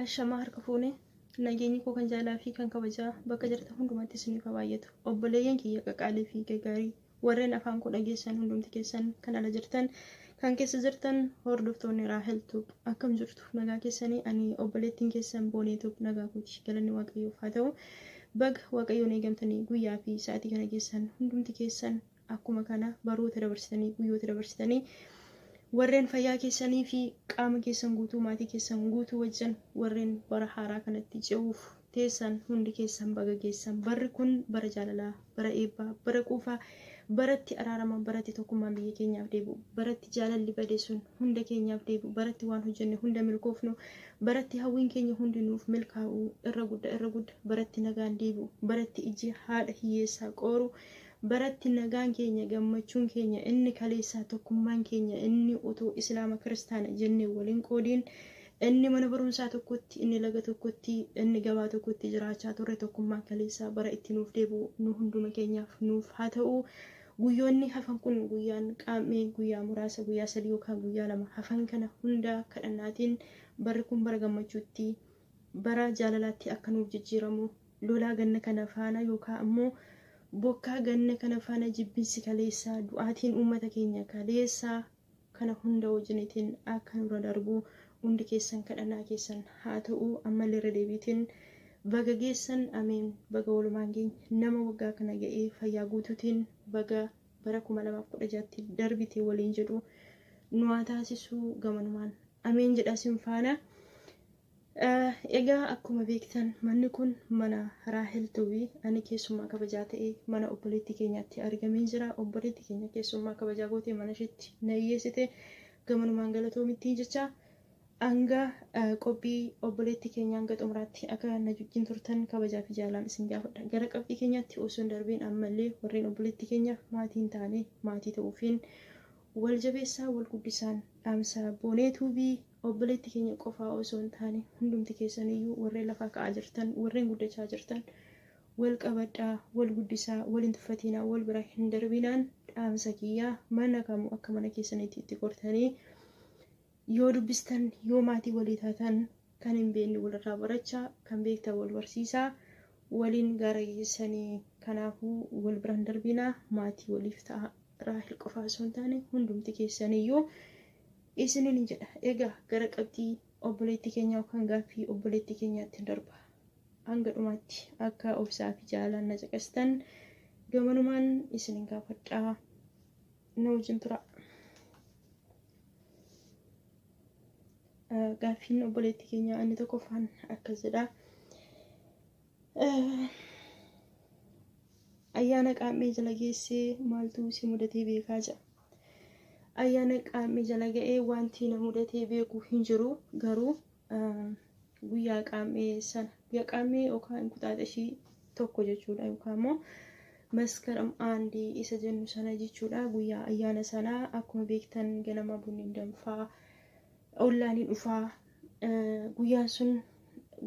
Ashamaa harka fuune, nageenyi koo kan jaalaa fi kan kabajaa bakka jirtan hundumatti isiniif haa baay'atu. Obboleeyyan kiyya qaqaalii fi gaggaarii, warreen afaan koo dhageessan hundumti keessan, kan ala jirtan kan keessa jirtan, hordoftoonni Raahel Tube, akkam jirtu? Nagaa keessanii? Ani obboleettiin keessan Boonee Tube nagaa kooti, galanni Waaqayyoof haa ta'u. Baga Waaqayyoon eegamtanii guyyaa fi sa'aatii kana keessan hundumti keessan akkuma kana baroota dabarsitanii, guyyoota dabarsitanii, warreen fayyaa keessanii fi qaama keessan guutuu, maatii keessan guutuu wajjin warreen bara haaraa kanatti ce'uuf teessan hundi keessan baga geessan. Barri kun bara jaalalaa, bara eebbaa, bara quufaa, baratti araarama, baratti tokkummaan biyya keenyaaf deebi'u, baratti jaalalli bade sun hunda keenyaaf deebi'u, baratti waan hojjenne hunda milkoofnu, baratti hawwiin keenya hundi nuuf milkaa'u, irra gudda irra gudda baratti nagaan deebi'u, baratti iji haadha hiyyeessaa qooru, baratti nagaan keenya, gammachuun keenya inni kaleessaa, tokkummaan keenya inni otoo Islaama Kiristaana jennee waliin qoodiin, inni mana barumsaa tokkotti, inni laga tokkotti, inni gabaa tokkotti jiraachaa turre, tokkummaan kaleessaa bara itti nuuf deebi'u nu hunduma keenyaaf nuuf haa ta'u. Guyyoonni hafan kun, guyyaan Qaammee guyyaa muraasa, guyyaa 3 yookaan guyyaa 2 hafan kana hunda kadhannaatiin barri kun bara gammachuutti, bara jaalalaatti akka nuuf jijjiiramu, lolaa ganna kana faana yookaan ammoo bokkaa ganna kana faana jibbinsi kaleessaa, du'aatiin uummata keenya kaleessaa kana hunda wajjiniitiin akka nurra darbu hundi keessan kadhannaa keessan haa ta'u. Ammallee irra deebiitiin baga geessan, ameen, baga walumaan geenye. Nama waggaa kana ga'ee fayyaa guutuutiin baga bara 2016tti darbite waliin jedhu nu haa taasisuu, gamanumaan ameen jedha sin faana. Egaa akkuma beektan manni kun mana Raahel Tuubii, ani keessummaa kabajaa ta'e mana obboleettii keenyaatti argamee jira. Obboleettii keenya keessummaa kabajaa gootee mana isheetti na hiyyeessite, gamanumaan galatoomittiin jecha. Hanga qophii obboleettii keenya hanga xumuraatti akka na wajjin turtan kabajaa fi jaalaan isin gaafadha. Gara qabxii keenyaatti osoo hin darbiin ammallee warreen obboleettii keenyaaf maatii hin taane maatii ta'uufiin wal jabeessaa, wal guddisaan dhaamsa Boonee Tuubii. Obboleetti keenya qofaa osoo hin taane hundumti keessaniyyuu warreen lafaa ka'aa jirtan, warreen guddachaa jirtan, wal qabadhaa, wal guddisaa, wal hin tuffatiinaa, wal bira hin darbinaan dhaamsa kiyyaa. Mana kamuu akka mana keessaniitti itti gortanii yoo dubbistan, yoo maatii walii taatan, kan hin beekne walirraa barachaa, kan beektan wal barsiisaa, waliin gara geessanii. Kanaafuu wal bira hin darbinaa, maatii waliif ta'a. Raahel qofaa osoo hin taane hundumti keessaniyyuu isiniin jedha. Egaa gara qabxii obboleettii keenyaa yookaan gaaffii obboleettii keenyaatti darba. Hanga dhumaatti akka obsaa fi jaalaan na caqastan gamanumaan isinin gaafadhaa. Na wajjin tura. Gaaffiin obboleettii keenyaa inni tokkoffaan akkas jedha. Ayyaana Qaammee jala geessee maaltu si mudatee beekaa jedha. Ayyaana Qaammee jala ga'ee wanti na mudatee beeku hin jiru, garuu guyyaa Qaammee sana, guyyaa Qaammee yookaan Inquxaaxashii 1 jechuudha, yookaan immoo Maskaram aandii isa jennu sana jechuudha. Guyyaa ayyaana sanaa akkuma beektan ganama bunni danfaa, ollaan hin dhufaa, guyyaan sun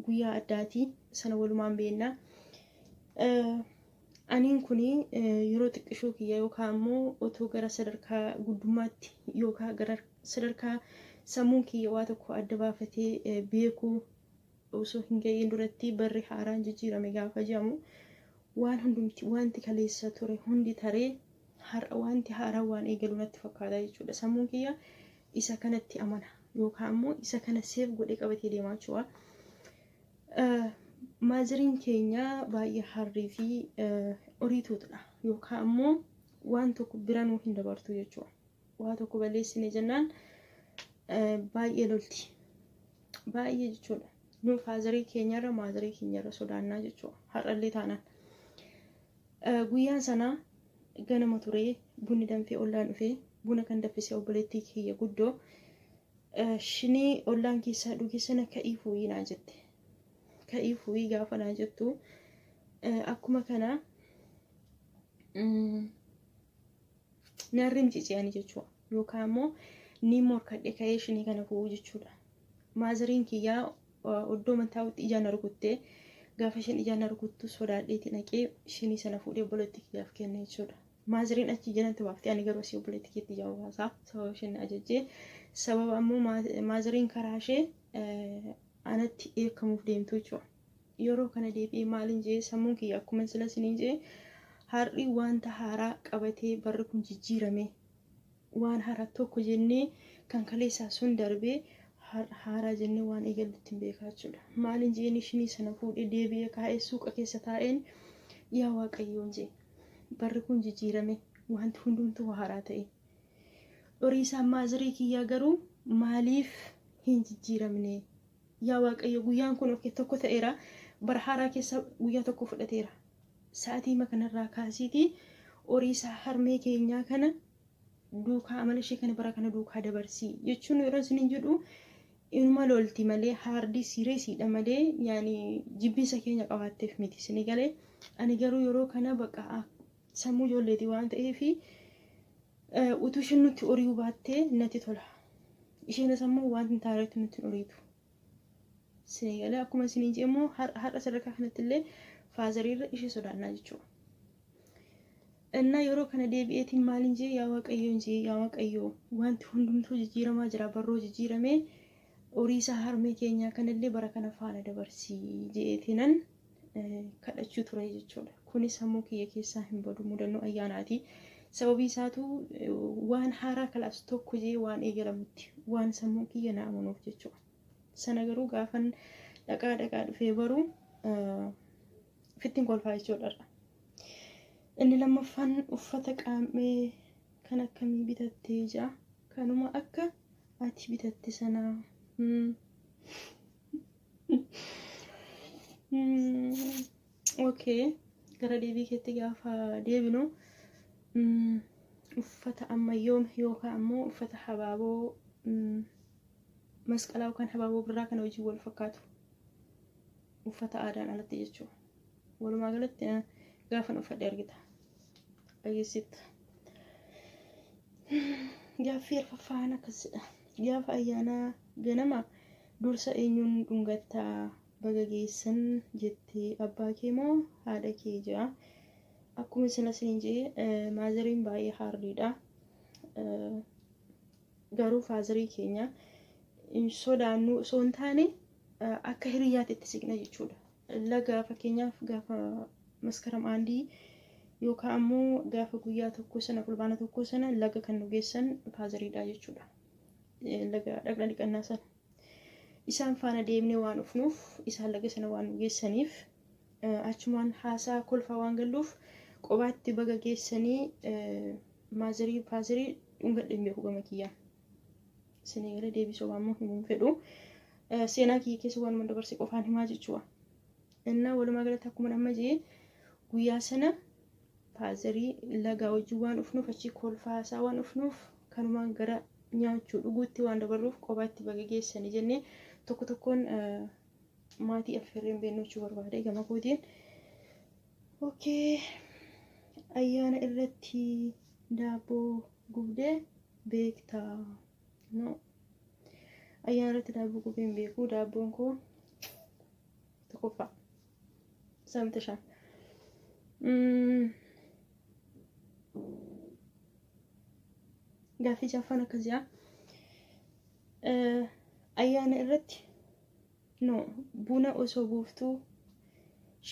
guyyaa addaati, sana walumaan beekna. Aniin kun yeroo xiqqishuu kiyya yookaan immoo otoo gara sadarkaa guddummaatti yookaan gara sadarkaa sammuun kiyya waa tokko adda baafatee beekuu osoo hin ga'iin duratti barri haaraan jijjiirame gaafa jedhamu, waan hundumti, wanti kaleessa ture hundi taree har'a wanti haaraan waan eegalu natti fakkaata jechuudha. Sammuun kiyya isa kanatti amana yookaan immoo isa kana seef godhee qabatee deemaa jechuudha. Maazariin keenya baay'ee harrii fi oriituudha yookaan immoo waan tokko bira nuu hin dabartu jechuudha. Waa tokko balleessine jennaan baay'ee lolti. Baay'ee jechuudha. Nu faazarii keenyarra, maazarii keenyarra sodaannaa jechuudha. Har'allee taanaan. Guyyaan sanaa ganama turee bunni danfee ollaan dhufee, buna kan danfisee obboleettii kiyya guddoo, shinii ollaan keessaa dhuge sana ka'ii fuuyii naa jette. Ka'ii fuuyii gaafa naa jettu akkuma kana narri micici'anii jechuudha. Yookaan immoo ni morkadhe ka'ee shinii kana fu'uu jechuudha. Maazariin kiyyaa oddoo mantaa'utti ijaan rukuttee, gaafa isheen ijaan rukuttu sodaadheeti naqee shinii sana fuudhee obboleettii kiyyaaf kenne jechuudha. Maazariin achi jalatti baaftee, ani garuu asii obboleettii kiyyaatti ijaan baasaa sababa isheen ajajjee, sababa ammoo maazariin karaa ishee Anatti eekamuuf deemtu jechuudha. Yeroo kana deebi'ee maaliin jee sammuun kiyya akkuma sila isiniin jee har'i wanta haaraa qabatee barri kun jijjiirame waan haaraa tokko jennee kan kaleessaa sun darbee haaraa jennee waan eegallutti hin beekaa jechuudha. Maaliin jeen ishinii sana fuudhee deebi'ee kaa'ee suuqa keessa taa'een yaa Waaqayyoon jee barri kun jijjiirame wanti hundumtuu haaraa ta'e. Horiisaa maazarii kiyyaa garuu maaliif hin jijjiiramne? Yaa Waaqayyo guyyaan kun of tokko ta'eera bara haaraa keessa guyyaa tokko fudhateera. Sa'aatii kanarraa kaasiitii horiisaa harmee keenyaa kana duukaa amala ishee kana bara kana duukaa dabarsii jechuun yeroo isin jedhu inuma lolti malee haardii siireesiidha malee yaani jibbinsa keenya qabaatteef miti isin galee. Ani garuu yeroo kana baqa sammuu ijoolleetii waan ta'eef utuu isheen nutti horii'uu baattee natti tola. Isheenis ammoo waan hin taanetti nutti hin horiitu. Isin galee akkuma isin immoo har'a sadarkaa kanatti illee faazariirra ishee sodaannaa jechuudha. Innaa yeroo kana deebi'eetiin maaliin jee yaa Waaqayyoon jee yaa Waaqayyoo wanti hundumtuu jijjiiramaa jira barroo jijjiiramee horiisaa harmee keenyaa kanallee bara kana faana dabarsii je'eetiinan kadhachuu ture jechuudha. Kunis sammuu kiyya keessaa hin badu mudannoo ayyaanaati. Sababii isaatu waan haaraa kalaas tokko jee waan eegalamutti waan sammuu kiyya na amanuuf jechuudha. Sana garuu gaafan dhaqaa dhufee baruu fittiin kolfaa jechuudha. Inni lammaffaan uffata qaam'ee kan akkamii bitattee jira? Kanuma akka ati bitatte sanaa. Okay, gara deebii keetti gaafa deebinu uffata ammayyoome yookaan ammoo uffata habaaboo masqalaa yookaan habaaboo birraa kana wajjin wal fakkaatu uffata aadaan alatti jechuudha. Walumaa galatti gaafan uffadhe argita. Dhageessitta. Gaaffii arfaffaan akkasidha. Gaafa ayyaanaa ganama dursa eenyuun dhungattaa baga geessan jettee abbaa kee moo haadha kee jira? Akkuma isin asiin jee maazariin baay'ee haardiidha. Garuu faazarii keenya hin sodaannu osoo hin taane akka hiriyaatti itti siqna jechuudha. Laga fakkeenyaaf gaafa maskaram aandii yookaan ammoo gaafa guyyaa tokko sana fulbaana tokko sana laga kan nu geessan faazariidha jechuudha. Laga dhaqna dhiqannaa sana. Isaan faana deemnee waan dhufnuuf isaan laga sana waan nu geessaniif achumaan haasaa kolfaa waan galluuf qobaatti baga geessanii maazarii faazarii dhungadhe hin beeku gama kiyyaan. Isinii gara deebisuu waan immoo himuun fedhu. Seenaa kiyya keessa waanuma dabarse qofaan himaa jechuudha. Innaa walumaa galatti akkuma amma jee guyyaa sana faazarii lagaa wajjin waan dhufnuuf achii kolfaa haasaa waan dhufnuuf kanumaan gara nyaachuu dhuguutti waan dabarruuf qobaatti baga geessanii jennee tokko tokkoon maatii affeerreen beeknu jechuu barbaade gama kootiin. Okay. Ayyaana irratti daabboo gubdee beektaa? No. Ayyaana irratti daabboo gubee hin beeku. Daabboon koo tokkoffaa. Samta shan. Gaaffii jaaffaan akkas jira. Ayyaana irratti no buna osoo buuftuu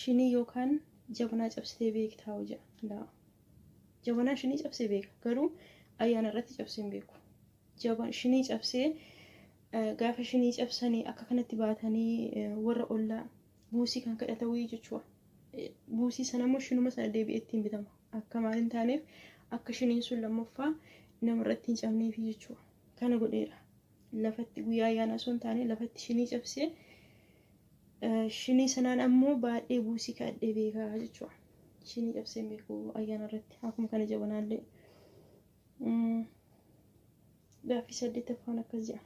shinii yookaan jabanaa cabsitee beektaa jedha. Jabanaa shinii cabsee beeka garuu ayyaana irratti cabsee hin beeku. Shinii cabsee gaafa shinii cabsanii akka kanatti baatanii warra ollaa buusii kan kadhata wayii jechuudha. Buusii sana immoo shinuma sana deebi'ee ittiin bitama. Akka maal hin taaneef akka shiniin sun lammaffaa namarratti hin cabneef jechuudha. Kana godheera. Lafatti guyyaa ayyaanaa osoo hin taane lafatti shinii cabsee shinii sanaan ammoo baadhee buusii kadhadhee beekaa jechuudha. Shinii cabsee beeku ayyaana irratti akkuma kana jabanaallee. Gaaffii saddeettaffaan akkas jedha.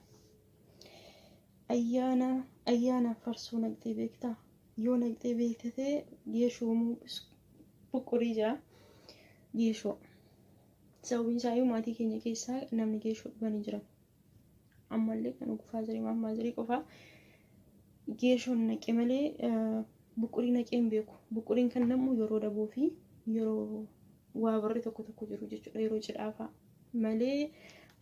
Ayyaana farsoo naqxee beektaa? Yoo naqxee beekte ta'e geeshoo buqqurii jira. Geeshoo. Sababiin isaa iyyuu maatii keenya keessaa namni geeshoo dhugan hin jiran. Ammallee kan dhugu faazarii maamaazarii qofaa geeshoon naqe malee buqqurii naqee hin beeku. Buqquriin kan namu yeroo daboo fi yeroo waa barri tokko tokko jiru jechuudha. Yeroo cidhaa fa'a malee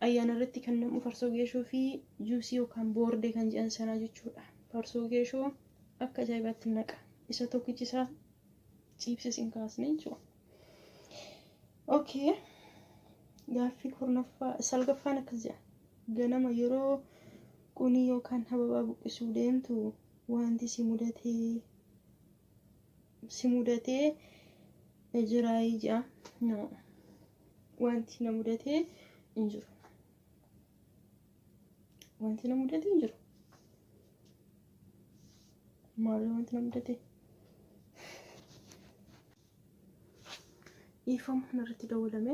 ayyaana irratti kan namu farsoo geeshoo fi juusii yookaan boordee kan jedhan sanaa jechuudha. Farsoo geeshoo akka ajaa'ibaatti naqa. Isa tokkichi isaa ciibsis hin kaasne jechuudha. Okay. Gaaffii kurnaffaa salgaffaan akkas jedha. Ganama yeroo qunii yookaan hababaa buqqisuu deemtu wanti si mudatee jiraayii jedha. No. Wanti na mudatee hin jiru. Wanti na mudatee hin jiru. Maal wanti na mudatee? Dhiifama narratti dawwalame.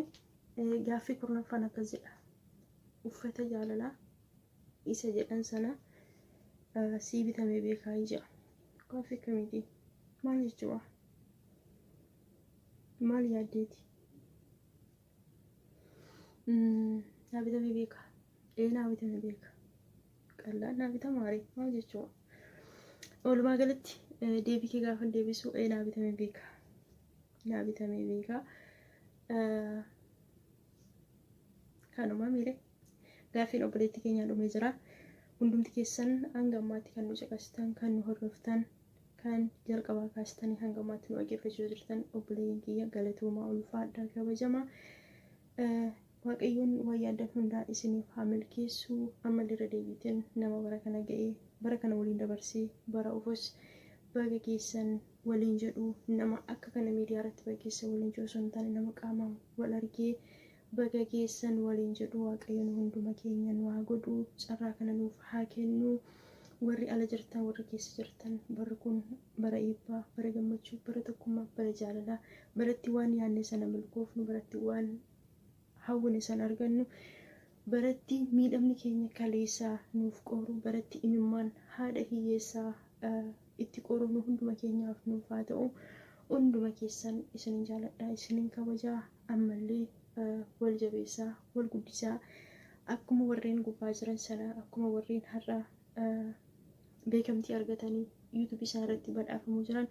Gaaffii kurnaffaan akkas jedha. Uffata jaalalaa isa jedhan sana sii bitamee beekaa jedha. Gaaffii akkamiiti? Maal jechuudha? Maal yaaddeeti? Naa bitamee beeka. Ee naa bitamee beeka. Qallaan naa bitama maaree maal jechuudha? Walumaa galatti deebii kee gaafa deebisu ee naa bitamee beeka. Naa bitamee beeka. Kanuma miire. Gaaffiin obboleettii keenyaa dhumee jira. Hundumti keessan hanga ammaatti kan nu caqasitan, kan nu hordoftan, kan jalqabaa kaastanii hanga ammaatti nu dhaggeeffachaa jirtan obboleeyyan kiyya galatoomaa, ulfaadhaa, kabajamaa. Waaqayyoon waan yaaddan hundaa isiniif haa milkeessu. Ammallee irra deebiitiin nama bara kana ga'ee bara kana waliin dabarsee bara ofos baga keessan waliin jedhu, nama akka kana miidiyaa irratti baga keessan waliin jedhu osoo hin taane nama qaamaan wal argee baga keessan waliin jedhu Waaqayyoon hunduma keenya nu haa godhu, carraa kana nuuf haa kennu. Warri ala jirtan, warri keessa jirtan, barri kun bara eebbaa, bara gammachuu, bara tokkummaa, bara jaalalaa, baratti waan yaadne sana milkoofnu, baratti waan hawwine sana argannu, baratti miidhamni keenya kaleessaa nuuf qooru, baratti imimmaan haadha hiyyeessaa itti qorumnu hunduma keenyaaf nuuf haa ta'u. Hunduma keessan isinin jaaladha, isinin kabajaa. Ammallee wal jabeessaa, wal guddisaa, akkuma warreen gubbaa jiran sana, akkuma warreen har'a beekamtii argatanii yuutuubii isaan irratti badhaafamuu jiran,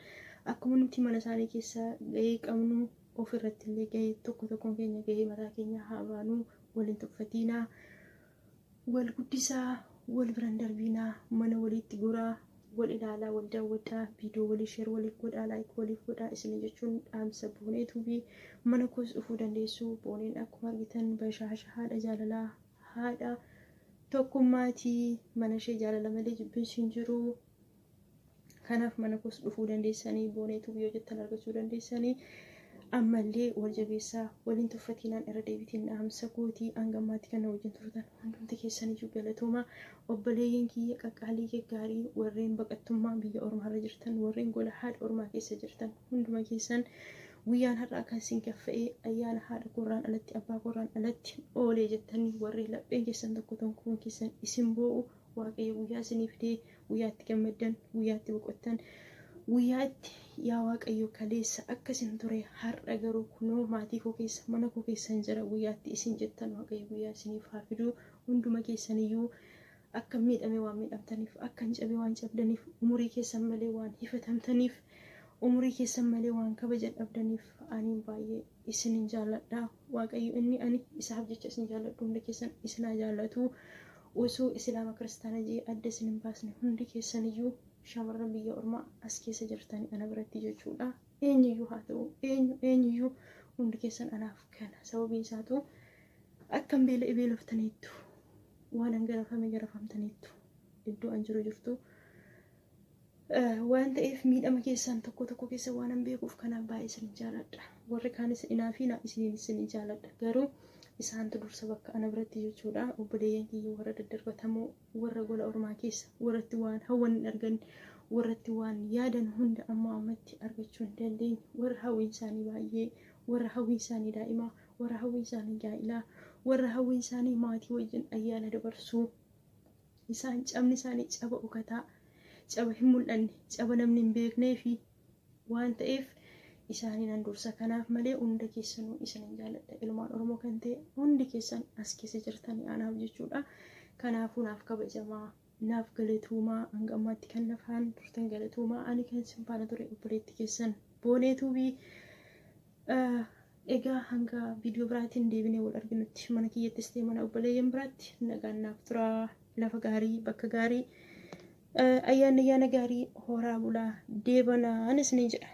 akkuma nuti mana isaanii keessa gahee qabnu of irratti illee gahee tokko tokkoon keenya gahee mataa keenya haa baanuu. Waliin tuffatiinaa, wal guddisaa, wal biran darbiinaa, mana walitti goraa, wal ilaalaa, wal daawwadhaa, viidiyoo walii share waliif godhaa, like waliif godhaa isin jechuun dhaamsa Booneetuu fi mana koos dhufuu dandeessu. Booneen akkuma argitan bashaasha, haadha jaalalaa, haadha tokkummaatii, mana ishee jaalala malee jibbinsi hin jiru. Kanaaf mana koos dhufuu dandeessanii, Booneetuu yoo jettan argachuu dandeessanii. Ammallee wal jabeessaa, waliin tuffatiinaan irra deebitiin dhaamsa kootii. Hanga ammaatti kan na wajjin turtan hundumti keessaniyyuu galatooma. Obboleeyyan kiyya qaqqaalii gaggaarii, warreen baqattummaa biyya ormaarra jirtan, warreen gola haadha ormaa keessa jirtan, hunduma keessan guyyaan har'aa kan isin kaffa'ee ayyaana haadha korraan alatti abbaa korraan alatti oolee jettanii warreen lapheen keessan tokko tokkoon keessan isin boo'u, Waaqayyo guyyaa isinii fidee guyyaa itti gammaddan, guyyaa itti boqottan, guyyaa itti yaa Waaqayyo kaleessa akkasin ture, har'a garuu kunoo maatii koo keessa, mana koo keessan jira guyyaa itti isin jettan Waaqayyo guyyaa isiniif haa fiduu. Hunduma keessaniyyuu akka miidhame waan miidhamtaniif, akka hin cabe waan cabdaniif, umurii keessan malee waan hifatamtaniif, umurii keessan malee waan kabaja dhabdaniif aniin baay'ee isinin jaalladha. Waaqayyo inni ani isaaf jecha isin jaalladhu hunda keessan isin haa jaallatu. Osoo islaama kiristaana jee adda isin hin baasne hundi keessaniyyuu shamarran biyya ormaa as keessa jirtanii ana biratti jechuudha. Eenyuyyuu haa ta'u eenyu eenyuyyuu hundi keessan anaaf kana. Sababiin isaatu akkam beela'e beeloftaniittu, waan an garafame garafamtaniittu, iddoo an jiru jirtu waan ta'eef miidhama keessan tokko tokko keessa waan an beekuuf kanaaf baay'ee isin jaaladha. Warri kaanis inaa fi isiniin isin jaaladha. Garuu isaantu dursa bakka ana biratti jechuudha. Obboleeyyan kiyya warra daddarbatamoo, warra gola ormaa keessa, warratti waan hawwan hin arganne, warratti waan yaadan hunda amma ammatti argachuu hin dandeenye, warra hawwiin isaanii baay'ee, warra hawwiin isaanii daa'imaa, warra hawwiin isaanii gaa'ilaa, warra hawwiin isaanii maatii wajjin ayyaana dabarsuu, isaan cabni isaanii caba dhokataa, caba hin mul'anne, caba namni hin beeknee fi waan ta'eef isaanii nan dursa. Kanaaf malee hunda keessanuu isinin jaalladha. Ilmaan Oromoo kan ta'e hundi keessan as keessa jirtanii anaaf jechuudha. Kanaafuu naaf kabajamaa, naaf galatoomaa, hanga ammaatti kan na faana turtan galatoomaa. Ani kan isin faana ture obboleetti keessan Booneetuubii. Egaa hanga viidiyoo biraatiin deebinee wal arginutti mana kiyyattis ta'e mana obboleeyyan biraatti nagaan naaf turaa. Lafa gaarii, bakka gaarii Ayyaanni ayyaana gaarii, horaa bulaa, deebanaan isiniin jedha.